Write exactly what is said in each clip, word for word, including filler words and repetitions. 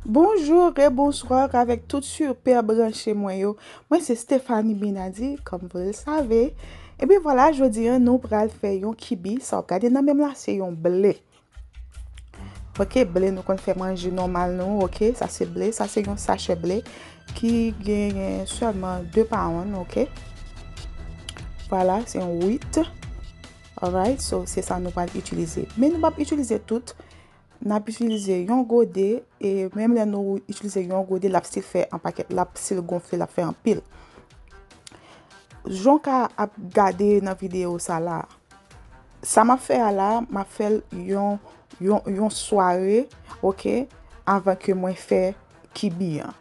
Bonjou e bonswa avèk tout sipè branche mwen yo. Mwen se Stephanie Benady, kòm vou le save. Epi vwala, jodi a nou pral fè yon kibi. Sa w ap gade nan men m la, se yon ble. Ok, ble nou konn fè manje nòmal nou, ok? Sa se ble, sa se yon sachè ble ki genyen sèlman de pound, ok? Vwala, se yon uit. Alright, so se sa nou pral itilize. Men nou p ap itilize tout. N ap itilize yon gode, e menm lè nou itilize yon gode, l ap still fè an pakèt, l ap still gonfle, l ap fè anpil. Jan w ka ap gade nan videyo sa la, sa m ap fè a la, m ap fè l yon, yon, yon sware, ok, avan ke mwen fè kibi an.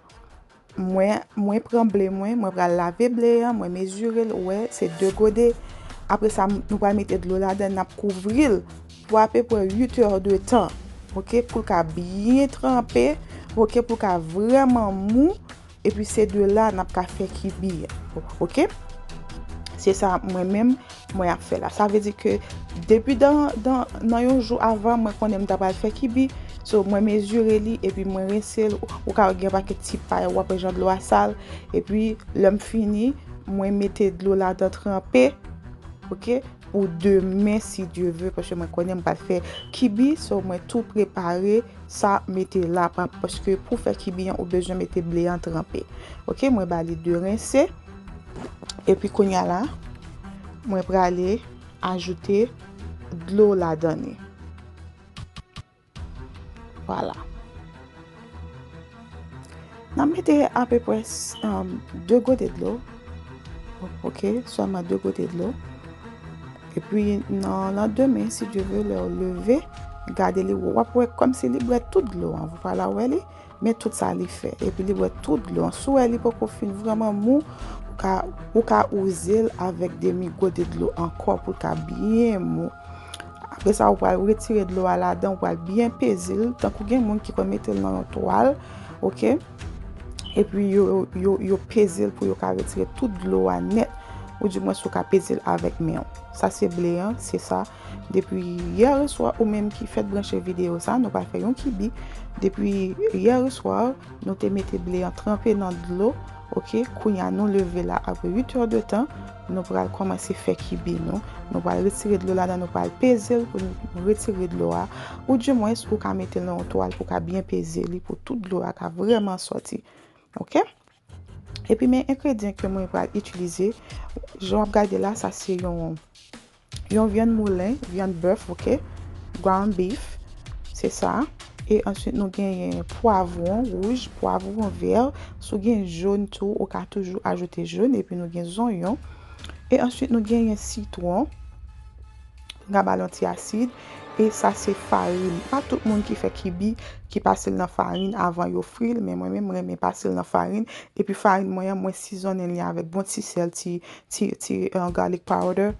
Mwen, mwen pran ble mwen, mwen pral lave ble an, mwen mezire l, ou wè, se de gode. Apre sa, m- nou pral mete dlo ladan, n ap kouvri l pou apeprè uit è de tan, ok, pou l ka byen tranpe, ok, pou l ka vrèman mou, epi se de la n ap ka fè kibi an, ok? Se sa mwen menm, mwen ap fè la. Sa vle di ke depi dan, dan, nan yon jou avan, mwen konnen m ta pral fè kibi. So, mwen mezire li, epi mwen rense l. Ou ka gen pakèt ti pay, w ap wè jan dlo a sal. Epi, lè m fini, mwen mete dlo ladan tranpe, ok? Pou demen, si Dye ve, paske mwen konnen m pral fè kibi. So, mwen tou prepare sa, mete la, pa- paske pou fè kibi an, ou bezwen mete ble an tranpe. Ok, mwen ba li de rense. Epi kounye a la, mwen prale ajoute dlo ladan li. Vwala. N ap mete apeprè, um, de gode dlo. Ok, sèlman de gode dlo. Epi nan landemen, si Dye ve, lè w leve, gade li, w ap wè kòmsi li bwè tout dlo an. Vwala, w wè li? Men tout sa li fè. Epi li bwè tout dlo an. Si w wè li poko fin vrèman mou, ou ka, ou ka wouze l avèk demi gode dlo ankò pou l ka byen mou. Apre sa, ou pral retire dlo a ladan, ou pral byen peze l, tankou gen moun ki konn mete l nan yon twal, ok? Epi yo, yo, yo peze l pou yo ka retire tout dlo a nèt, oudimwens ou ka peze l avèk men w. Sa se ble an, se sa. Depi yè swa, ou menm ki fèk branche videyo sa, nou pral fè yon kibi. Depi yè swa, nou te mete ble an tranpe nan dlo, ok? Kounye a nou leve la apre uit è de tan, nou pral kòmanse fè kibi nou. Nou pral retire dlo ladan, nou pral peze l pou nou retire dlo a. Oudimwens, ou ka mete l nan yon twal pou ka byen peze li, pou tout dlo a ka vrèman sòti. Ok? Epi men engredyan ke mwen pral itilize, jan w ap gade la, sa se yon, yon vyann moulen, vyann bèf, ok? Ground beef, se sa. E answit nou genyen pwavwon wouj, pwavwon vè. Si w gen jòn tou, ou ka toujou ajoute jòn. Epi nou gen zonyon. E answit nou genyen sitwon. N ka ba l yon ti asid. E sa se farin. Pa tout moun ki fè kibi ki pase l nan farin avan yo fri l, men mwen menm, mwen renmen pase l nan farin. Epi farin mwen an, mwen sizonnen li avèk bon ti sèl, ti, ti, ti, uh, garlic powder,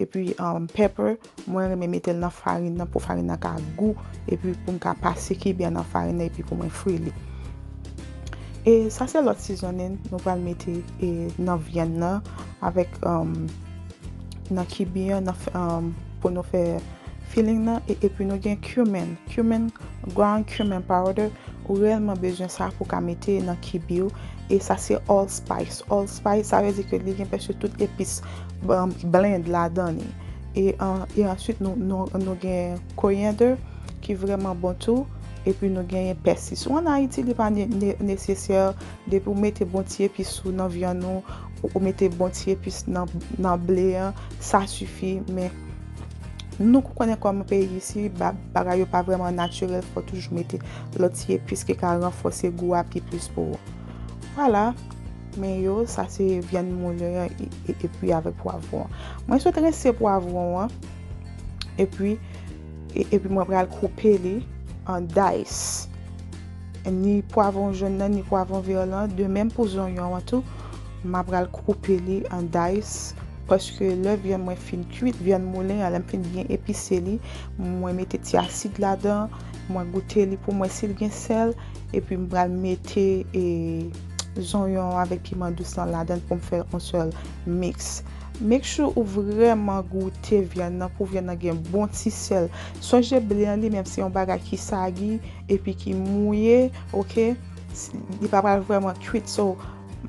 epi, um, pepper. Mwen renmen mete l nan farin nan pou farin nan ka gou, epi pou m ka pase kibi an nan farin nan, epi pou mwen fri li. E sa se lòt sizonnen nou pral mete, e, nan vyann nan avèk, um, nan kibi an, nan f- um, pou nou fè filling nan, e, epi nou gen cumin, cumin, ground cumin powder, ou reyèlman bezwen sa pou ka mete nan kibi w, e sa se allspice. Allspice, sa vle di ke li gen prèske tout epis, um, blend ladan li. E, an- e answit, nou, nou, nou gen coriander, ki vrèman bon tou, epi nou genyen pèsi. Si w ann Ayiti, li pa ne- ne- nesesè. Depi w mete bon ti epis ou nan vyann ou, ou mete bon ti epis nan, nan ble an, sa sifi. Men nou konnen kòm peyi isi, ba- bagay yo pa vrèman natirèl, fò toujou mete lòt ti epis ki ka ranfòse gou a pi plis pou ou. Vwala, men yo, sa se vyann moulen an, e- e- epi avèk pwavwon an. Mwen sot rense pwavwon an, epi, e- epi mwen pral koupe li an dice. Ni pwavwon jòn nan, ni pwavwon vè lan, de menm pou zonyon an tou, m a pral koupe li an dice, paske lè vyann mwen fin kuit, vyann moulen an, lè m fin byen epise li, mwen mete ti asid ladan, mwen goute li pou mwen si l gen sèl, epi m pral mete, e, zonyon an avèk piman dous lan ladan pou m fè yon sèl mix. Make sure ou vrèman goute vyann nan pou vyann nan gen bon ti sèl. Sonje ble an li menm se yon bagay ki sagi epi ki mouye, oke? Li pa pral vrèman kwit. So,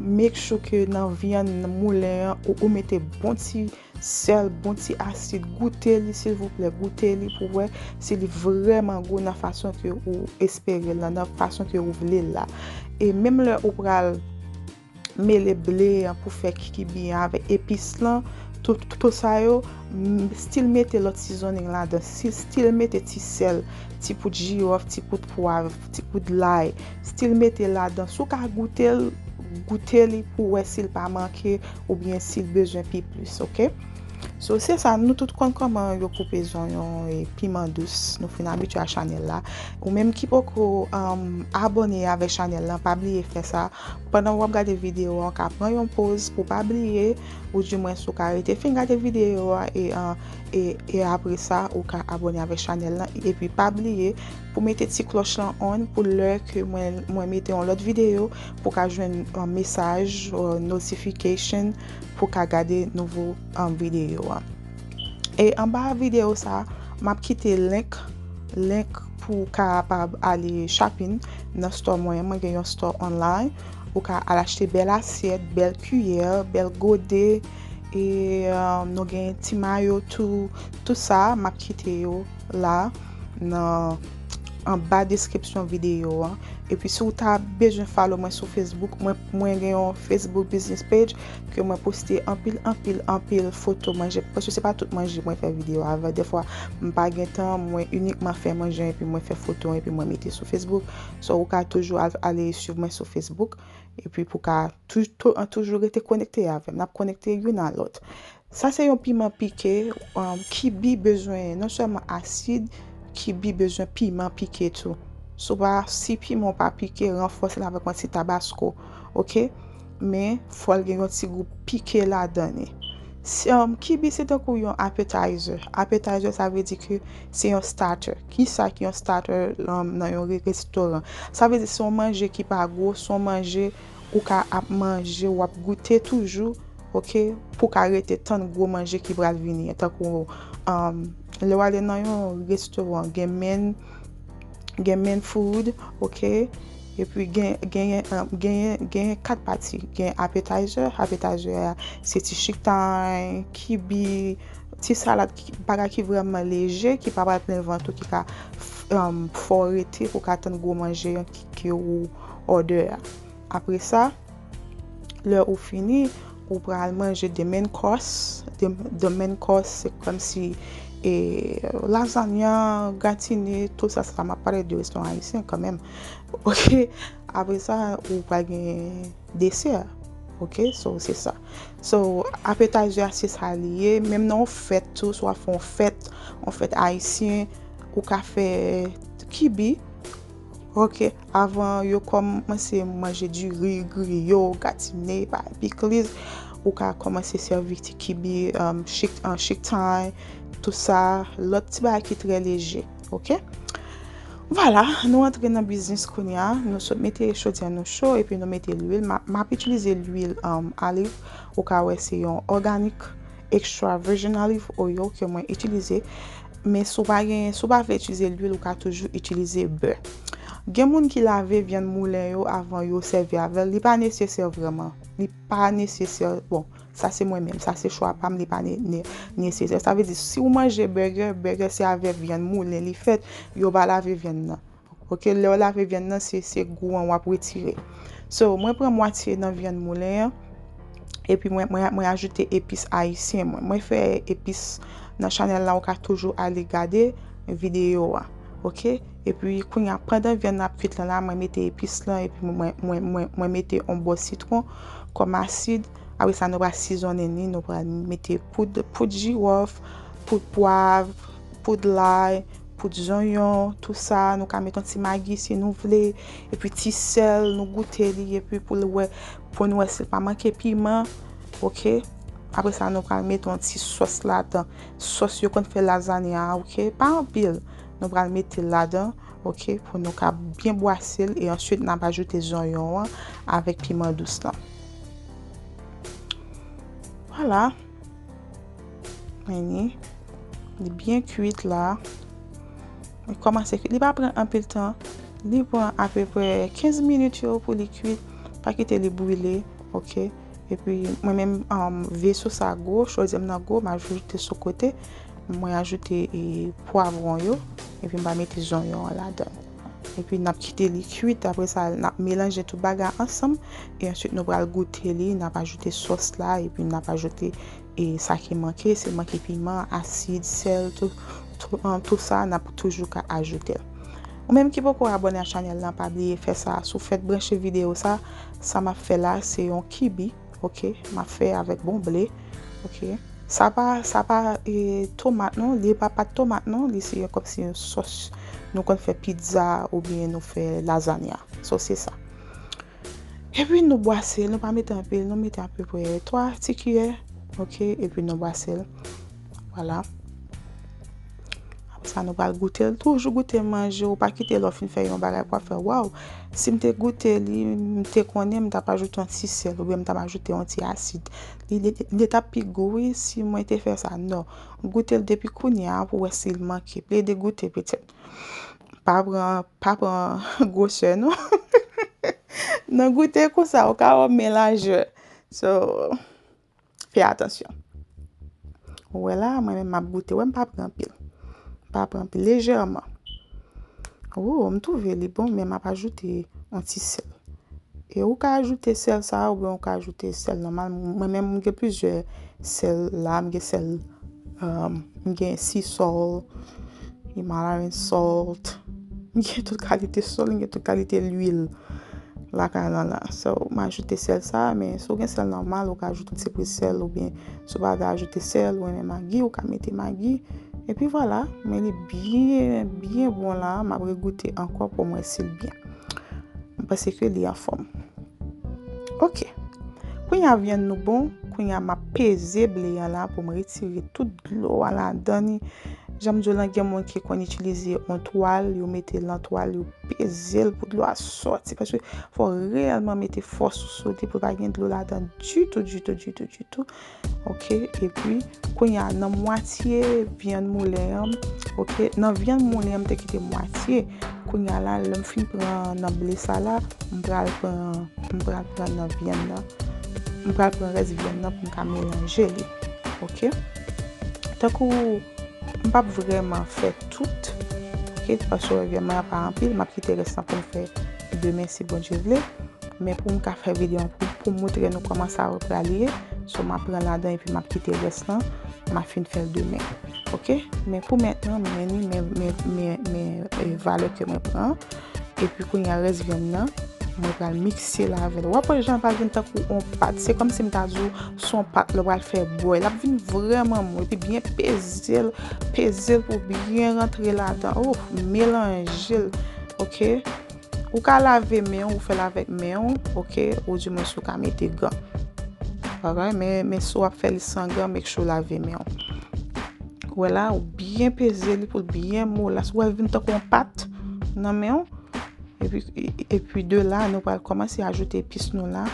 make sure ke nan vyann moulen an, ou, ou mete bon ti sèl, bon ti asid, goute li silvouplè, goute li pou wè si li vrèman gou nan fason ke ou espere l lan, nan fason ke ou vle l la. E menm lè ou pral mele ble an pou fè kibi an avèk epis lan, tout, tout sa yo, still mete lòt seasoning ladan, still mete ti sèl, ti poud jiwòf, ti poud pwav, ti poud lay, still mete ladan. Si w ka goute l, goute li pou wè si l pa manke oubyen si l bezwen pi plis, oke? So, se sa, nou tout konn kòman yo koupe zonyon e piman dous. Nou fin abitye a chanèl la. Ou menm ki poko, um, abòne avèk chanèl la, pa bliye fè sa. Pandan w ap gade videyo an, w ka pran yon poz pou w pa bliye, oudimwens ou ka rete fin gade videyo a e, uh, e, e apre sa, ou ka abòne avèk chanèl la. Epi pa bliye pou mete ti klòch lan on pou lè ke mwen, mwen mete yon lòt videyo, pou w ka jwenn, uh, mesaj, uh, notification, pou w ka gade nouvo, um, videyo a. E anba videyo sa, m ap kite link, link pou w kapab ale shopping nan store mwen. Mwen gen yon store online. Ou ka al achte bèl asyèt, bèl kiyè, bèl gode, e, uh, nou gen ti mayo tou. Tout sa, m ap kite yo la nan anba deskripsyon videyo an. Epi si w ta bezwen follow mwen sou Facebook, mwen, mwen gen yon Facebook business page ke mwen poste anpil, anpil, anpil foto manje. Paske se pa tout manje mwen fè videyo avè. Defwa, m pa gen tan, mwen inikman fè manje epi mwen fè foto epi mwen mete sou Facebook. So, ou ka toujou al, ale swiv mwen sou Facebook. Epi pou ka tou-, tou-, an toujou rete konekte avè m. N ap konekte youn a lòt. Sa se yon piman pike, um, kibi bezwen non sèlman asid, kibi bezwen piman pike tou. Si w pa, si piman w pa pike, ranfòse l avèk yon ti tabasko, oke? Men, fò l gen yon ti gou pike ladan li. Si, um, kibi se tankou yon appetizer. Appetizer, sa vle di ke se yon starter. Kisa ki yon starter, um, nan yon re-, restoran? Sa vle di se yon manje ki pa gwo, se yon manje ou ka ap manje, w ap goute toujou, oke, pou w ka rete tann gwo manje ki pral vini an. Tankou, um, lè w ale nan yon restoran, gen main, gen main food, oke, epi gen, gen, um, gen, gen kat pati. Gen appetizer, appetizer a, se ti chiktay, kibi, ti salad, ki, bagay ki vrèman leje, ki pa pral plen vant ou, ki ka f-, um, fè w rete pou w ka tann gwo manje an ki, ke ou order a. Apre sa, lè ou fini, ou pral manje the main course. The, the main course, se kòmsi, e, lazanya, gratine, tout sa, sa, m ap pale de restoran ayisyen kanmenm. Oke? Apre sa, ou pral gen desè. Oke? So, se sa. So, appetizer a, se sa li ye. Menm nan yon fèt tou, si w ap fè yon fèt, yon fèt ayisyen, ou ka fè kibi. Oke, avan yo kòmanse manje diri, griyo, gratine, bay pikliz, ou ka kòmanse sèvi ti kibi, um, chik, an chiktay, tout sa, lòt ti bagay ki trè leje, oke? Vwala, nou antre nan biznis kounye a. Nou sot mete chodyè nou cho, epi nou mete lwil. M a, m ap itilize lwil, um, olive. Ou ka wè se yon organic extra virgin olive oil ke mwen itilize. Men si w pa gen, si w pa vle itilize lwil, ou ka toujou itilize bè. Gen moun ki lave vyann moulen yo avan yo sèvi avè l. Li pa nesesè vrèman. Li pa nesesè. Bon, sa se mwen menm. Sa se chwa pa m. Li pa ne-, ne-, nesesè. Sa vle di, si w manje bègè, bègè se avè vyann moulen li fèt, yo pa lave vyann nan. Oke, lè w lave vyann nan, se, se gou an w ap retire. So, mwen pran mwatye nan vyann moulen an, epi mwen, mwen, mwen ajoute epis ayisyen mwen. Mwen fè epis nan chanèl la, ou ka toujou ale gade videyo a. Oke? Epi, kounye a, pandan vyann nan ap kwit lan la, mwen mete epis lan, epi mwen, mwen, mwen, mwen mete yon bò sitwon kòm asid. Apre sa, nou pral sizonnen li, nou pral mete poud, poud jiwòf, poud pwav, poud lay, poud zonyon, tou sa. Nou ka met yon ti magi si nou vle, epi ti sèl, nou goute li, epi pou l wè, pou nou wè si l pa manke piman, oke? Apre sa, nou pral met yon ti sòs ladan. Sòs yo konn fè lazanya a, oke? Pa anpil. Nou pral mete l ladan, oke? Pou nou ka byen bwase l, e answit, n ap ajoute zonyon an avèk piman dous lan. Vwala. Men li, li byen kwit la. Li kòmanse kwit. Li pa pran anpil tan. Li pran apeprè kenz minit yo pou li kwit. Pa kite li brile, oke? Epi, mwen menm, um, veso sa gwo, chodyè m nan gwo, m ajoute sou kote. Mwen ajoute, e, pwavwon yo, epi m va mete zonyon an ladan. Epi n ap kite li kwit, apre sa, n ap melanje tout bagay ansanm, e answit nou pral goute li, n ap ajoute sòs la, epi n ap ajoute, e sa ki manke, se manke piman, asid, sèl, tout, tout, um, tout sa, n ap toujou ka ajoute l. Ou menm ki poko abòne a chanèl lan, pa bliye fè sa. Si w fèk branche videyo sa, sa m ap fè la, se yon kibi, oke, m ap fè avèk bon ble, oke. Sa pa, sa pa, e, tomat non, li pa pat tomat non, li se kòmsi yon sòs nou konn fè pizza oubyen nou fè lazanya. So, se sa. Epi nou bwase l, nou pa mete anpil, nou mete apeprè twa ti kiyè, oke, epi nou bwase l. Vwala. Apre sa, nou pral goute l. Toujou goute manje, ou pa kite lè w fin fè yon bagay pou w ap fè, waw, si m te goute li, m te konnen, m t ap ajoute yon ti sèl, oubyen m t ap ajoute yon ti asid. Li, li, li t ap pi gou, wi, si mwen te fè sa. Non. Goute l depi kounye a pou w wè si l manke. Plede goute petèt. Pa pran, pa pran gwosè, non. Nan goute konsa, ou ka wè melajè. So, fè atansyon. Ou wè la, mwen menm m ap goute. Wè, m pa pran anpil. M pa pran anpil, lejèman. Oh, m twouve li bon, men m ap ajoute yon ti sèl. E ou ka ajoute sèl sa a, oubyen ou ka ajoute sèl nòmal. Mwen menm, m gen plizyè sèl la, m gen sèl, um, m gen sea salt, Himalayan salt, m gen tout kalite salt, m gen tout kalite lwil lakay lan la. So, m ajoute sèl sa a, men si w gen sèl nòmal, ou ka ajoute yon ti pri sèl, oubyen si w pa vle ajoute sèl, ou renmen magi, ou ka mete magi. Epi vwala, men li byen, byen bon la, m ap regoute ankò pou m wè si l byen. M panse ke li anfòm. Oke. Kounye a vyann nou bon, kounye a m ap peze ble an la pou m retire tout dlo a ladan li. Jan m di w lan, gen moun ki konn itilize yon twal, yo mete l nan twal, yo peze l pou dlo a sòti, paske fò w reyèlman mete fòs ou sou li pou pa gen dlo ladan ditou, ditou, ditou, ditou. Oke, epi kounye a nan mwatye vyann moulen an, oke, nan vyann moulen an m te kite mwatye. Kounye a la, lè m fin pran nan ble sa la, m pral pran, m pral pran nan vyann nan. M pral pran rès vyann nan pou m ka melanje li. Oke? Tankou m p ap vrèman fè tout, oke, paske vyann mwen an pa anpil, m ap kite rès lan pou m fè demen si Bondye vle. Men pou m ka fè videyo an pou, pou m montre nou kòman sa yo pral ye, so m ap pran ladan epi m ap kite rès lan, m ap fin fè l demen. Oke? Men pou mentnan, men ni, men, men, men, men, e, valè ke mwen pran. Epi kounye a rès vyann nan, mwen pral mikse l avè l. W ap wè jan l pral vin tankou yon pat. Se kòmsi m ta di w se yon pat lè w pral fè bwè. L ap vin vrèman mou. Epi byen peze l, peze l pou byen rantre ladan. Oh, melanje l. Oke? Ou ka lave men w, ou fè l avèk men w, oke? Ou di mwens ou ka mete gan. Alright? Men, men si w ap fè li san gan, make sure w lave men w. Ou wè la, ou byen peze li pou l byen mou la. Si w wè l vin tankou yon pat nan men w, epi, epi de la, nou pral kòmanse ajoute epis nou la.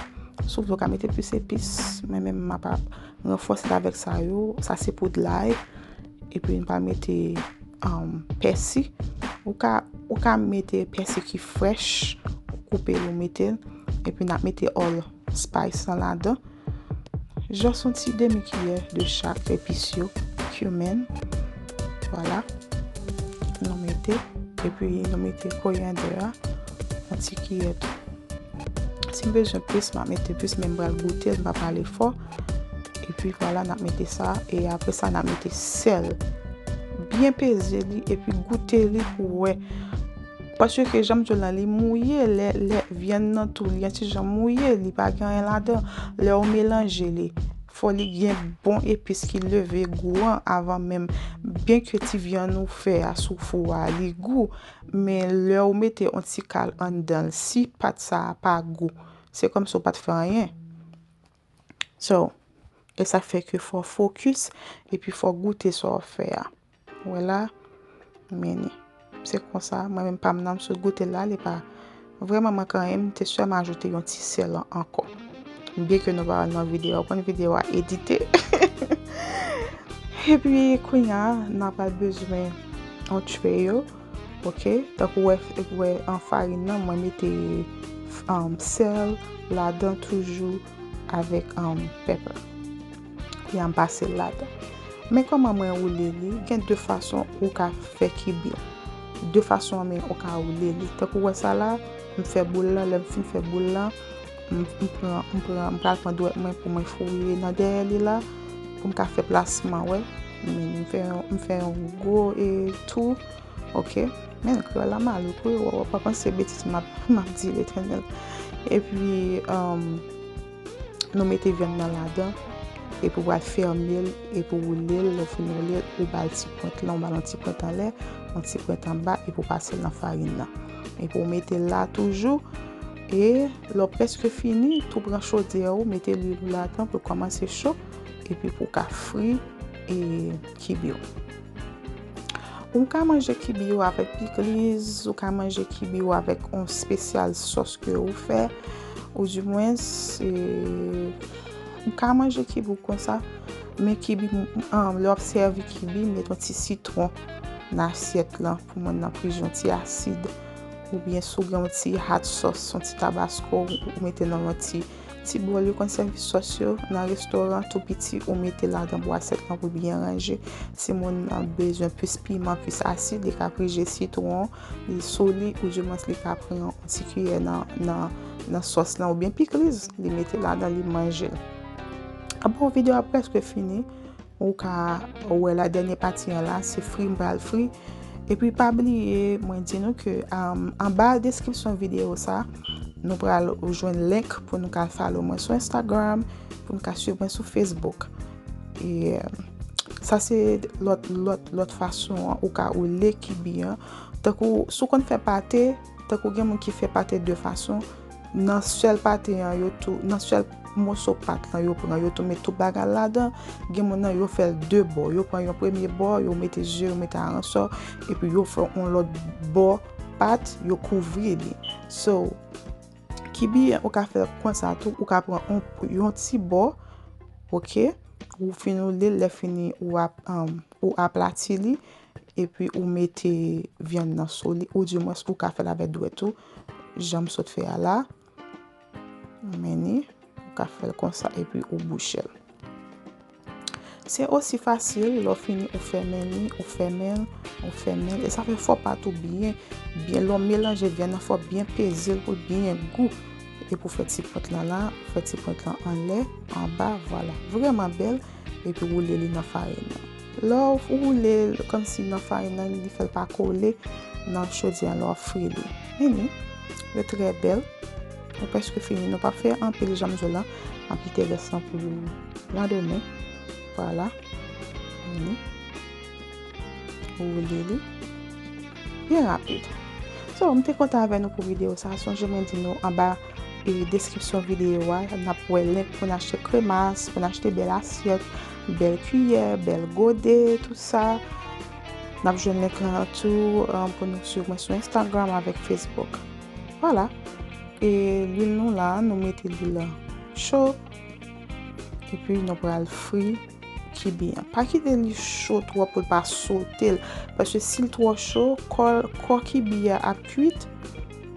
Si w vle, w ka mete plis epis. Mwen menm, m ap ranfòse l avèk sa yo. Sa se poud lay. Epi, nou pral mete, um, pèsi. Ou ka, ou ka mete pèsi ki frèch, ou koupe l, ou mete l. Epi, n ap mete all spice lan ladan. Just yon ti demi kiyè de chak epis yo, cumin. Vwala. Nou mete, epi nou mete koriandè a, yon ti kiyè tou. Si m bezwen plis, m a mete plis, men m pral goute l, m pa prale fò. Epi vwala, n ap mete sa, e apre sa, n ap mete sèl. Byen peze li, epi goute li pou wè. Paske jan m di w lan, li mouye, lè, lè vyann nan tou, li yon ti jan mouye, li pa gen anyen ladan. Lè w melanje li, fò li gen bon epis ki leve gou an avan menm. Byenke ti vyann ou fè a sou fou a, li gou, men lè w mete yon ti kal anndan l, si pat sa a pa gou, se kòmsi w pa t fè anyen. So, e sa fè ke fò w fokis, epi fò w goute sa w ap fè a. Ou wè la, men ni. Se konsa, mwen menm pa m nan, m sot goute l la, li pa vrèman manke anyen, m te sèlman ajoute yon ti sèl an-, ankò. Byenke nou pa wè l nan videyo a, ou konn videyo a edite. Epi kounye a, n a pral bezwen yon tray, oke? Tankou wè, wè an farin nan, mwen mete um, sèl ladan toujou avèk um, pepper. Epi m pase l ladan. Men kòman mwen woule li, gen de fason ou ka fè kibi w. De fason men ou ka woule li. Tankou wè sa la, m fè boul lan, lè m fin fè boul lan, m, m pran, m pran, m pral pran dwèt mwen pou mwen fouye nan dèyè li la, pou m ka fè plasman, wè. Men m fè yon, m fè yon gwo e tou, oke. Men kreyòl la malouk, wi, w, w pa panse betiz m ap, m ap di, Letènèl. Epi, um, nou mete vyann nan ladan, epi w pral fèmen l, epi w woule l, lè w fin woule l, ou ba l ti pwent lan, ou ba l yon ti pwent anlè, yon ti pwent anba, epi w pase l nan farin nan. Epi w mete l la toujou, e lè w prèske fini, tou pran chodyè ou, mete lwil ou ladan pou l kòmanse cho, epi pou w ka fri e kibi w. Ou ka manje kibi yo avèk pikliz, ou ka manje kibi yo avèk yon espesyal sòs ke ou fè, oudimwens, e, ou ka manje kibi w konsa, men kibi, um, lè w ap sèvi kibi, met yon ti sitwon nan asyèt lan pou moun nan pran yon ti asid, oubyen si w gen yon ti hot sauce, yon ti tabasko, ou mete nan yon ti ti bòl yo konn sèvi sòs yo nan restoran tou piti, ou mete ladan bwasèt lan pou byen ranje. Si moun nan bezwen plis piman, plis asid, li ka prije sitwon, li sou li, oudimwens li ka pran yon ti kiyè nan, nan, nan sòs lan, oubyen pikliz, li mete ladan, li manje l. Bon, videyo a prèske fini. Ou ka wè la, dènye pati an la, se fri m pral fri. Epi pa bliye, mwen di nou ke, um, anba deskripsyon videyo sa, nou pral jwenn link pou nou ka follow mwen sou Instagram, pou nou ka swiv mwen sou Facebook. E, um, sa se lòt, lòt, lòt fason an ou ka woule kibi an. Tankou, si w konn fè pate, tankou gen moun ki fè pate de fason, nan sèl pate an, yo tou, nan sèl moso pat lan, yo pran, yo tou met tout bagay ladan. Gen moun nan, yo fè l de bò. Yo pran yon premye bò, yo mete ze, yo mete aransò, epi yo fè yon lòt bò pat, yo kouvri li. So, kibi an, ou ka fè l konsa tou, ou ka pran yon, yon ti bò, oke? Ou fin woule l, lè fini, ou ap, um, ou aplati li, epi ou mete vyann nan sou li, oudimwens ou ka fè l avèk dwèt ou, jan m sot fè a la. Men ni, ou ka fè l konsa epi ou bouche l. Se osi fasil, lè w fini ou fèmen li, ou fèmen l, ou fèmen l. E sa fè fò pat ou byen, byen lè w melanje vyann nan, fò w byen peze l pou l byen gou. Epi ou fè ti pwent lan la, ou fè ti pwent lan anlè, anba, vwala. Vrèman bèl, epi woule li nan farin nan. Lè w woule l kòmsi nan farin nan, li fè l pa kole nan chodyè an lè w ap fri li. Men ni, yo trè bèl. Nou prèske fini. Nou p ap fè anpil, jan m di w la. M ap kite rès lan pou landemen. Vwala. Men ni. Woule li. Byen rapid. So, m te kontan avè nou pou videyo sa. Sonje mwen di nou anba, e, deskripsyon videyo a, n ap wè link pou n achte kremas, pou n achte bèl asyèt, bèl kiyè, bèl gode, tout sa. N ap jwenn link lan tou, e, pou nou swiv mwen sou Instagram avèk Facebook. Vwala. E lwil nou la, nou mete lwil lan cho. Epi nou pral fri kibi an. Pa kite li cho twòp pou l pa sote l. Paske si l twò cho, kò, kò kibi a ap kwit.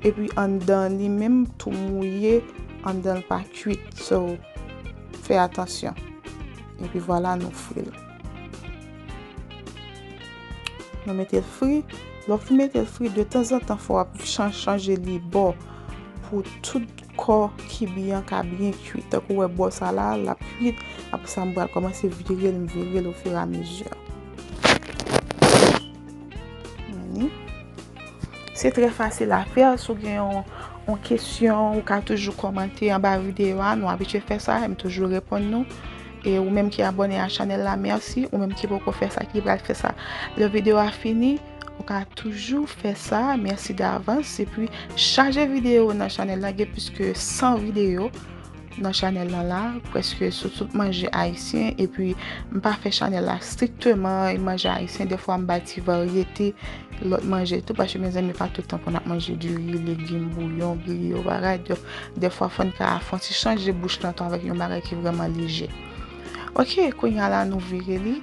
Epi anndan li menm tou mouye, anndan l pa kwit. So, fè atansyon. Epi vwala, nou fri l. Nou mete l fri. Lè w fin mete l fri, detanzantan, fò w ap chan-, chanje li bò pou tout kò kibi an ka byen kwit. Tankou w wè bò sa la, l ap kwit. Apre sa, m pral kòmanse vire l, m vire l ofiramezu. Men ni. Se trè fasil a fè. Si w gen yon, yon kesyon, ou ka toujou kòmante anba videyo a. Nou abitye fè sa, e m toujou reponn nou. E ou menm ki abòne a chanèl la, mèsi. Ou menm ki poko fè sa, ki pral fè sa lè videyo a fini, ou ka toujou fè sa. Mèsi davans. Epi chaje videyo nan chanèl la, gen plis ke san videyo nan chanèl lan la, prèske sou tout manje ayisyen. Epi m pa fè chanèl la strikteman manje ayisyen, dèfwa m bay ti varyete lòt manje tou, paske mezanmi, pa tout tan pou n ap manje diri, legim, bouyon, griyo, bagay. Dè-, dèfwa fò n ka fè yon ti chanje bouch lan tou avèk yon bagay ki vrèman lejè. Oke, kounye a la nou vire li.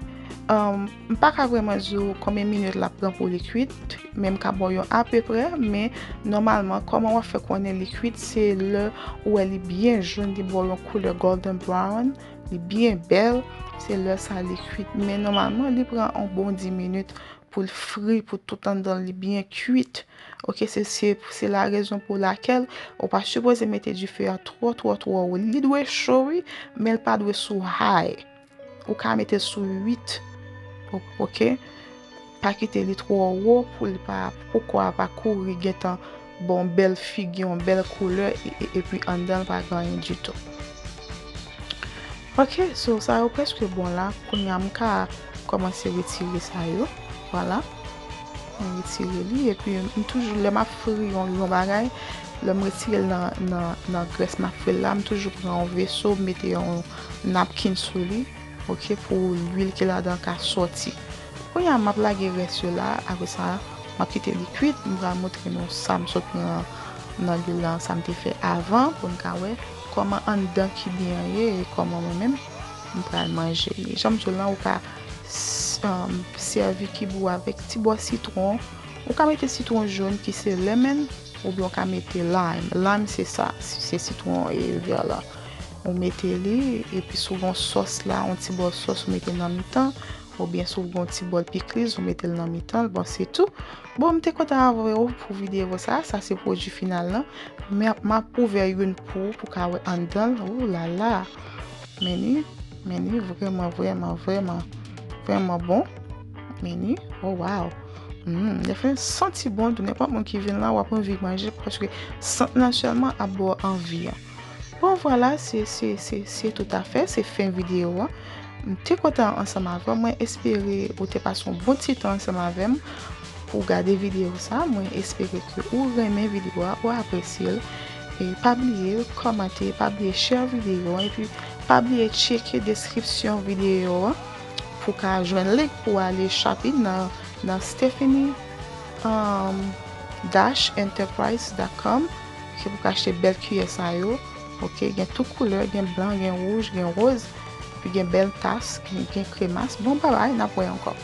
Um, m pa ka vrèman di w konbyen minit l ap pran pou li kwit, men m ka ba w yon apeprè, men nòmalman, kòman w ap fè konnen li kwit, se lè ou wè li byen jòn, li ba w yon koulè golden brown, li byen bèl, se lè sa li kwit. Men nòmalman, li pran yon bon dis minit pou l fri, pou tout anndan li byen kwit. Oke, se, se, se la rezon pou lakèl ou pa sipoze mete dife a twò, twò, twò wo. Li dwe cho, wi, men l pa dwe sou high. Ou ka mete l sou uit, o-, oke? Pa kite li twò wo pou li pa, pou kwa pa kouri gentan ba w bèl figi, yon bèl koulè, e, e, epi anndan l pa gen anyen ditou. Oke, so sa yo prèske bon la. Kounye a m ka kòmanse retire sa yo. Vwala. Mwen retire li, epi m toujou, lè m ap fri yon, yon bagay, lè m retire l nan, nan, nan grès m ap fri l la, m toujou pran yon veso, m mete yon napkin sou li, oke, pou lwil ki ladan ka sòti. Kounye a, m ap lage rès yo la, apre sa, m ap kite li kwit, m pral montre nou sa m sot pran nan lwil la, sa m te fè avan, pou n ka wè kòman anndan kibi an ye, e kòman mwen menm, m pral manje li. Jan m di w lan, ou ka s-, um, sèvi kibi w avèk ti bò sitwon. Ou ka mete sitwon jòn ki se lemon, oubyen ou ka mete lime. Lime se sa, se sitwon e vè la. Ou mete li, epi si w gen yon sòs la, yon ti bò sòs ou mete nan mitan, oubyen si w gen yon ti bòl pikliz, ou mete l nan mitan l, bon, se tou. Bon, m te kontan avè w pou videyo sa, sa se pwodui final lan. Men m ap ouvè youn pou ou, pou ka wè anndan l. Ou la la. Men li, men li vrèman, vrèman, vrèman, vrèman bon. Men li, oh wow. Mm, li fè santi bon, tou nenpòt moun ki vin la, w ap anvi manje, paske sant lan sèlman ap ba w anvi an. Bon, vwala, se, se, se, se tout afè, se fen videyo an. M te kontan ansanm avè w, mwen espere ou te pase yon bon ti tan ansanm avè m pou w gade videyo sa. Mwen espere ke ou renmen videyo a, ou apresye l. E pa bliye kòmante, pa bliye share videyo an, epi pa bliye tcheke deskripsyon videyo an pou w ka jwenn link pou w ale shopping nan, nan Stephanie, um, dash enterprise dot com, ke pou w ka achte bèl kiyè sa yo. Oke, gen tout koulè, gen blan, gen wouj, gen woz, epi gen bèl tas, gen, gen kremas. Bon, babay, n ap wè ankò.